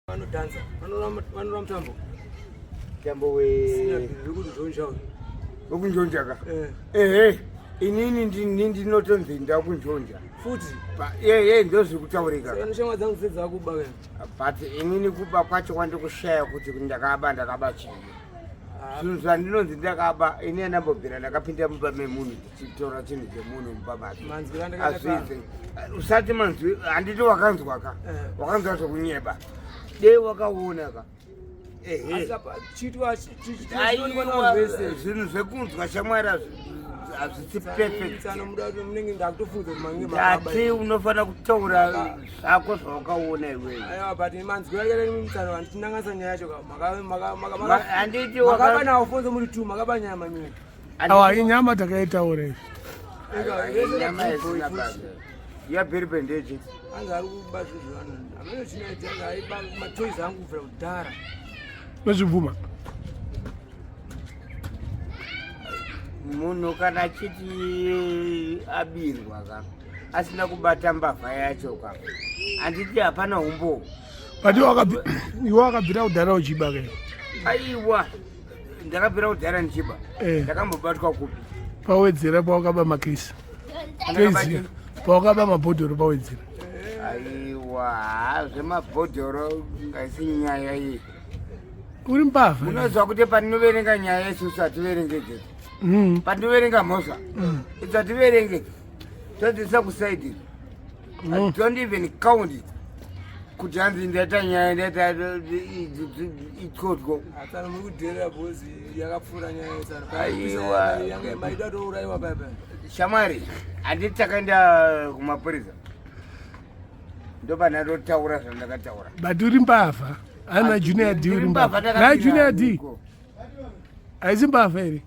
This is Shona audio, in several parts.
Vanodanza, vanora mutambo. Mutambo we wekunjonja. Wekunjonja ka? Eh. Ehe. Inini ndini ndinotonzi ndakunjonja. Futi. Ye ye ndozviri kutaurika. Saka shamwa dzangu dzedzakuba wena. But inini kuba kwacho kwandikushaya kuti ndakaba ndakaba chii. Ah. Zvinhu zvandinonzi ndakaba ini andambobvira ndakapinda mumba memunhu ndichitora chinhu chemunhu mumba make. Manzwiro andakaita. Azvizi. Usati manzwi handiti wakanzwa ka. Eh. Wakanzwa zvokunyeba. Dei wakaona ka. Ehe. Aiwa zvinhu zvekunzwa shamwari hazvisi perfect. Ndati unofanira kutaura zvako zvawakaona iwewe. Aiwa but manzwiro akaita mutsano handichinanganisa nyaya yacho ka. Handiti makaba nawo fonzo muri two makaba nyama mimi. Awa inyama takaitaura izvi. Nyama isina basa. Yabhiri ndechi. Anzi ari kuba zvinhu zvevanhu. Amene chinoita anzi aiba matoys angu kubvira kudhara. Unozvibvuma? Munhu kana achiti abirwa ka asina kubata mbavha yacho ka handiti hapana umbowo. But iwe wakabvira kudhara uchiba ka? Aiwa ndakabvira kudhara ndichiba. Eh. Ndakambobatwa kupi? Pawedzera pawakaba makisi. Toiziva. Pawakaba mabhodhoro pawedzera. Aiwa zvemabhodhoro ngaisi nyaya iyi. Uri mbavha. Munoziva kuti pandinoverenga nyaya isusu hativerengedze. Pandinoverenga mhosva. Isu hativerengedze. Todziisa kusaidi. I don't even count it. Kuti hanzi ndaita nyaya ndaita itsotwo. Atsano muri kudherera bhozi yakapfuura nyaya yetsano. Aiwa. Yanga maida touraiwa paya paya. Shamwari, handiti takaenda kumapurisa. Ndopandatotaura zvandakataura. But uri mbavha. Ana Junior D uri mbavha. Na Junior D. Haisi mbavha here?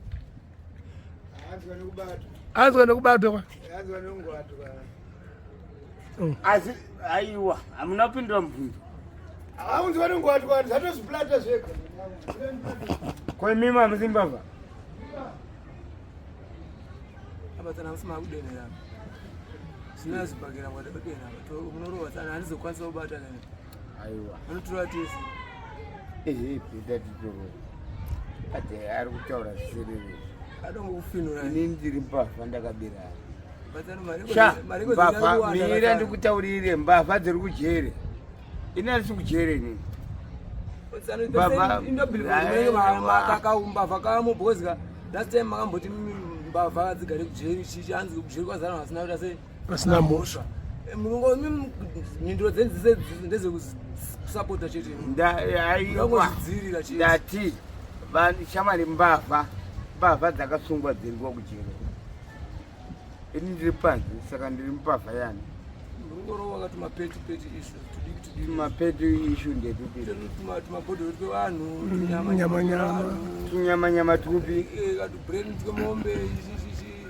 Anzwa nekubatwa kwa. Asi aiwa, hamuna kupindura mubvunzo. Haunzwa nenguwatwa zvatozviplata zvega. Ko imimi hamusi mbavha? Apa tsana musi makudenera. Zvina zvibhakera mwada kudena apa. Munorowa tsana handizokwanisa kubata kana. Aiwa. Vanotora tese. Ehe, pita titoro. Ati ari kutaura zvisiriri. Adongokufinura. Inini ndiri mbavha ndakabira. Batsana Sha, mareko mbavha mira ndikutaurire mbavha dziri kujere. Ini handisi kujere inini. Mbavha- Mbavha kamo because ka last time makamboti mbavha dzigare kujeri chichi hanzi kujeri kwazara vasina kuita sei Vasina mhosva. Munongo mhinduro dzenyu dzese ndezvekusapota chete. Aiwa. Unongozvidzivirira chete. Ndati shamwari mbavha mbavha dzakasungwa dziriko kujere. Ini ndiri panze saka ndiri mbavha yani. Murungorowa wakati mapeti peti ishu tudiki tudiki. Mapeti ishu ndetupi. Tumabhodhoro twevanhu, Nyama, nyama. Tunyama nyama tupi. Katubreni twemombe ichi ichi ichi.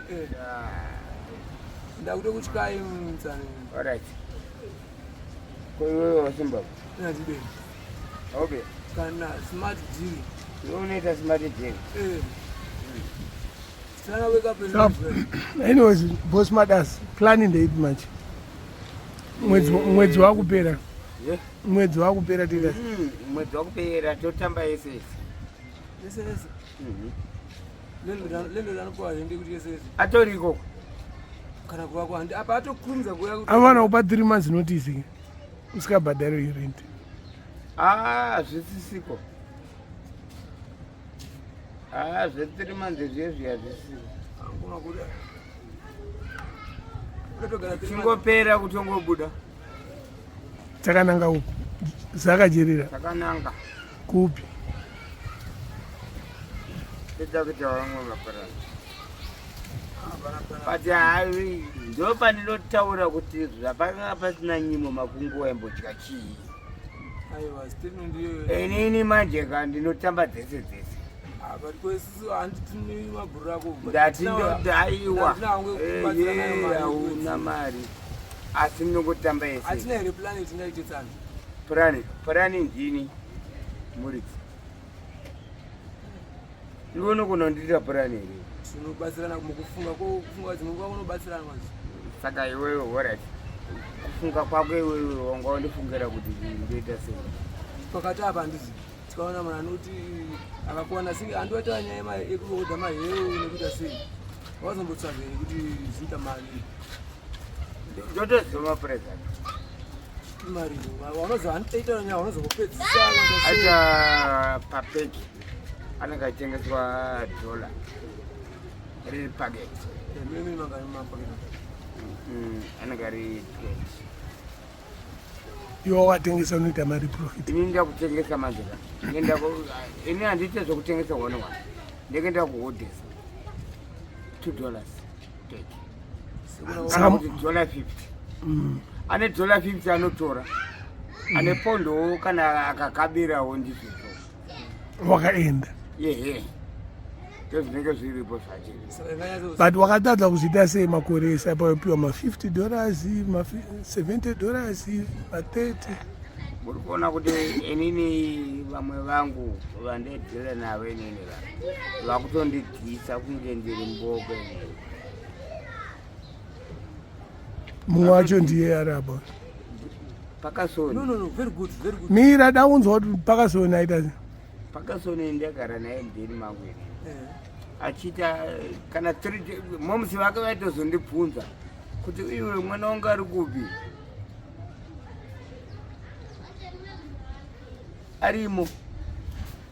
Ndakuto kutyayi mutsano. Alright. Ko iwewe wasimba? Ndideni. Okay. Kana smart deal. Iwe unoita smart deal. Eh. Sana wake up and So, anyways, boss Madas, planning ndeipi manje? Mwedzi mwedzi wakupera. Yeah. Mwedzi wakupera tira. Mwedzi wakupera totamba yese yese. Yese yese. Lendo ranopuwa hende kuti yese yese. Atori ikoko. Kana kuva kwa handi apa atokurumidza kuuya kuti. Avana kupa 3 months notice. Usikabhadhari rent. Ah, zvisisiko. Ah, zve 3 months zvezvi hazvisiko. Angoma kuda. Unotogara 3 months. Chingopera kutongobuda. Takananga uku. Zakajerera. Takananga. Kupi? Toda kuita vamwe mapurani. But hai ndo pandinotaura kuti zvapanga pasina nyimo makunguwa imbodya chii. Aiwa, statement iyoyo. Inini manje ka ndinotamba dzese dzese. Ah, but ko isusu handiti mabhuru ako. Ndati ndaiwa. Handina hangu kubatsira nayo mari. Hauna mari. Asi ndinongotamba yese. Hatina here plan yatingaite tsano? Purani, purani ndini muridzi. Iwe unogona kundiita purani here? Tinobatsirana mukufunga ko kufunga dzimwe nguva kunobatsirana manje. Saka iwewe alright. Kufunga kwako iwewe wanga wandifungira kuti ndoita sei? Pakati apa handizi tikaona munhu anoti akakuwana sei andiwaita nyaya yekuhodha maheu nekuita sei wazombotsvaga here kuti zviita mari Ndotoziva mapresident. Mari vanozi anoita nyaya vanozokupedzisa. Aita papeki anenge achitengeswa dhola riri paketi. Anenge ari 20. Iwe watengesa unoita mari profit. Ini ndakutengesa manje ka. Ndenda ini handiite zvekutengesa one one. Ndenge ndakuhodhesa. $2 take. Kana kuti dollar 50. Ane dollar 50 anotora. Ane pondowo kana akakabirawo ndizvozvo. Wakaenda. Yehe. Ndozvinenge zviripo zvacho. But wakatadza kuzviita sei makore ese apa wapiwa ma 50 dollars, ma 70 dollars, ma 30. Muri kuona kuti inini vamwe vangu vandaidhila navo inini vakutondidhisa kunge ndiri mboko inini. Mumwe wacho ndiye ari apa. Pakasoni. No, no, no, very good, very good. Mira daunzwa kuti pakasoni aita sei. Pakasoni ndagara naye mudheni mangu ini. Achiita kana 3 moms vake vaitozondibvunza kuti iwe mwana wangu ari kupi? Arimo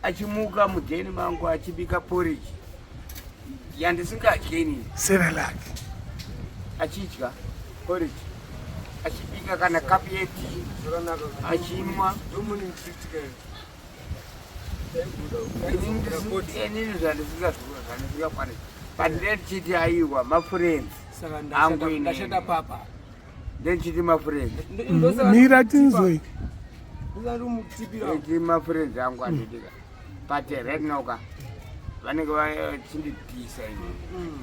achimuka mudheni mangu achibika porridge yandisingadye inini. Cerelac. Achidya porridge achibika kana kapu yetii achimwa. Inini zvandisingakwanisi but ndendichiti aiwa mafriends angu inini. Ndashanda papa. Ndendichiti mafriends. Mira tinzwe. Ndechiti mafriends angu andidika but right now ka vanenge vachindidhisa inini.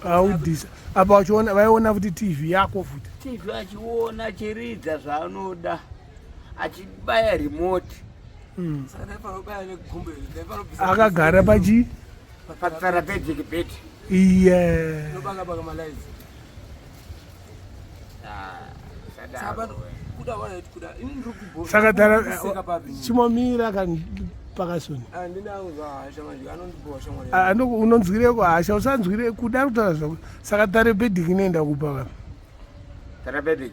Audhisa apa vachiona vaiona futi TV yako futi. TV achiona achiridza zvaanoda achibaya remote. Akagara pachi patherapeutic bed. Iye. Saka tara chimomira kan pakasoni. Unonzwireko hasha usanzwire kuda kutaura zvako. Saka therapeutic inoenda kupa ka. Therapeutic.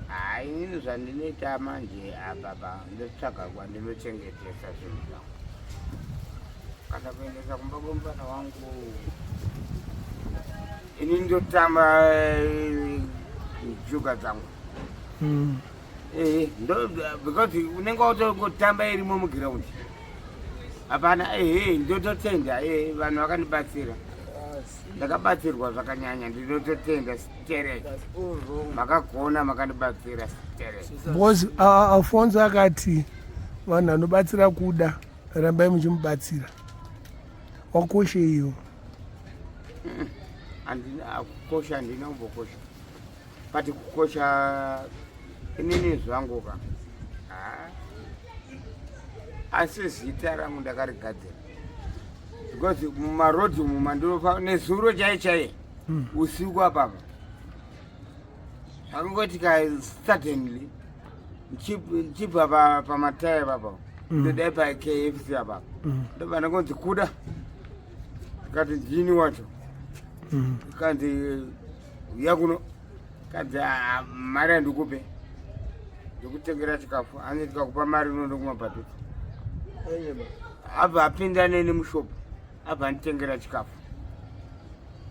Hayi inini zvandinoita manje apa pa ndotsvaga kwandinochengetesa zvinhu zvangu. Kana kuendesa kumba kwemufana wangu. Ini ndotamba njuga dzangu. Ndo because unenge watongotamba irimo muground. Hapana ndototenda vanhu vakandibatsira. Ndakabatsirwa zvakanyanya ndinototenda sterek. Makagona makandibatsira sterek. Because Alfonso akati vanhu vanobatsira kuda rambai muchimubatsira. Wakosheiwo. Handina kukosha, handina kumbokosha. But kukosha inini zvangu ka. Asi zita rangu ndakarigadzira. Because mumarodhi umu mandinofa nezuro chai chai usiku apapa. Zvakangoitika suddenly ndichibva pamataya papa. Ndodai pa KFC apapa. Ndobva ndangonzi kuda. Ndikati ndini wacho. Kanzi uya kuno. Kanzi mari handikupe. Ndikutengera chikafu. Hanzi ndikakupa mari unoenda kumabhadhara. Abva apinda neni mushopu. Abva anditengera chikafu.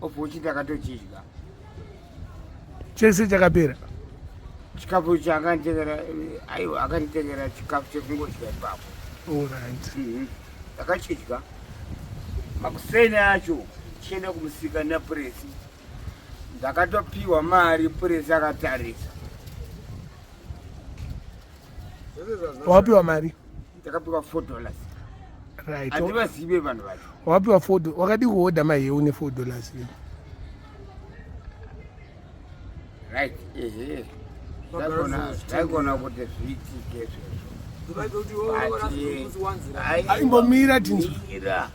Obva uchiti ndakatochidya. Chese chakapera. Chikafu chaakanditengera, aiwa akanditengera chikafu chekungodya ipapo. All right. Ndakachidya. Makuseni acho chienda kumusika napuresi. Ndakatopiwa mari puresi akatarisa. Wapiwa mari? Ndakapiwa $4. Right. Handivazive vanhu vacho. Wapiwa $4. Wakadi kuhodha maheu ne $4. Right. Ehe. Zvaigona kuti zviitike izvozvo. Imbomira tinzwe. Mira.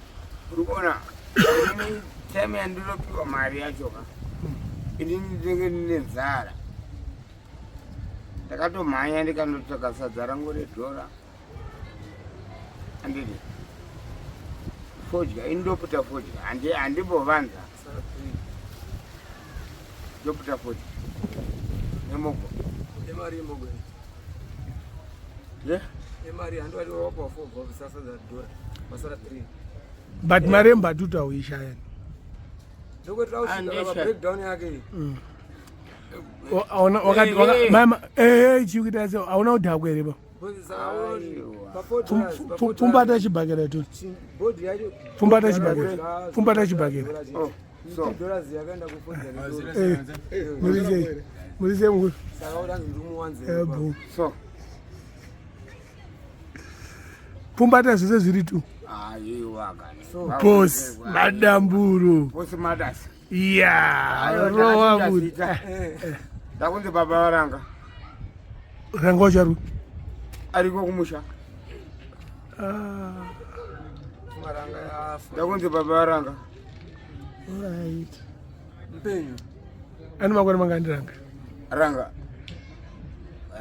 Uri kuona ini time yandinopiwa mari yacho ka. Ini ndinenge ndine nzara. Ndakatomhanya ndikandotsvaga sadza rangu redhora. Andidi. Fodya, ini ndoputa fodya. Handi handimbovanza. Ndoputa fodya. Nemogo. Emari yemogo. Yeah. Emari handi wati wapa 4 bob sasa za dora. Masara 3. But mari yembatuta hauishaya. Ndokuti ausvika pa breakdown yake. Auna wakati mama eh chikuita se auna kudhakwa here pa. Pfumbata chibhakera tu. Pfumbata chibhakera. Pfumbata chibhakera. Oh, so. Eh, murisei. Murisei mukuru. Eh, bho. So. Pfumbata zvese zviri tu. Aiwa kana. Boss Madamburo. Boss Madas. Yeah, rova kuti. Ndakunzi baba varanga. Ranga wacho ariko kumusha. Ah. Ndakunzi baba varanga. Right. Mpenyu. Ane makore mangani Ranga? Ranga.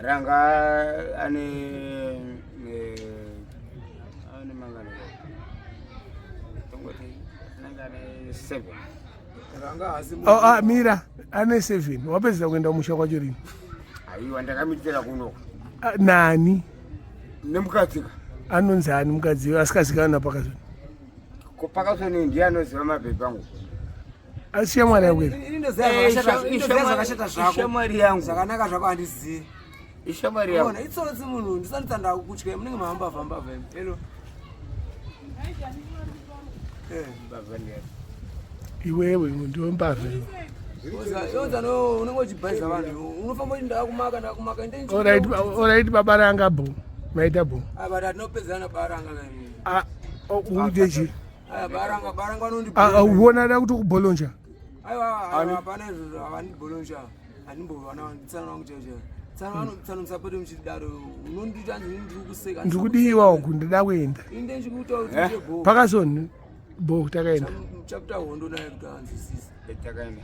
Ranga ane ane mangani. Tongoti anenge ane 7. Ranga hasi. Oh, ah, mira ane 7 wapedzisa kuenda kumusha kwacho rini? Aiwa ndakamitira kuno. Ah, nani? Nemukadzi ka. Anonzi ani mukadzi asikazikanwa napakazoni? Pakazoni ndiye anoziva mabhebhi angu. Asi shamwari yako here? Ini ndoziva zvakashata zvako. Ishamwari yangu. Zvakanaka zvako handizivi. Ishamwari yangu. Ona itsotsi munhu ndisati ndakutya munenge mahamba mbavha imi. Hello. Eh. Mbavha ndiye. Iwewe ndiwe mbavha iwe. Yoza no unenge uchibhaiza vanhu. Unofamba kuti ndakumaka ndakumaka ende. Alright, alright baba ranga bho. Maita bho. Ah but atinopedzana baranga kaimi. Ah, uite chi? Aya baranga baranga vanondi. Ah, uona da kuti kubholonja. Aiwa aiwa hapana izvozvo havandibholonja. Handimbovana tsana wangu chaivo chaivo. Tsana vano tsana musapoti muchidaro unondiita hanzi ini ndiri kuseka. Ndiri kudiwa uku ndida kuenda. Ini ndechikuita kuti Eh? ndiite bho. Pakazoni bho takaenda. Chakuta hondo naye kuti anzwisise. Takaenda.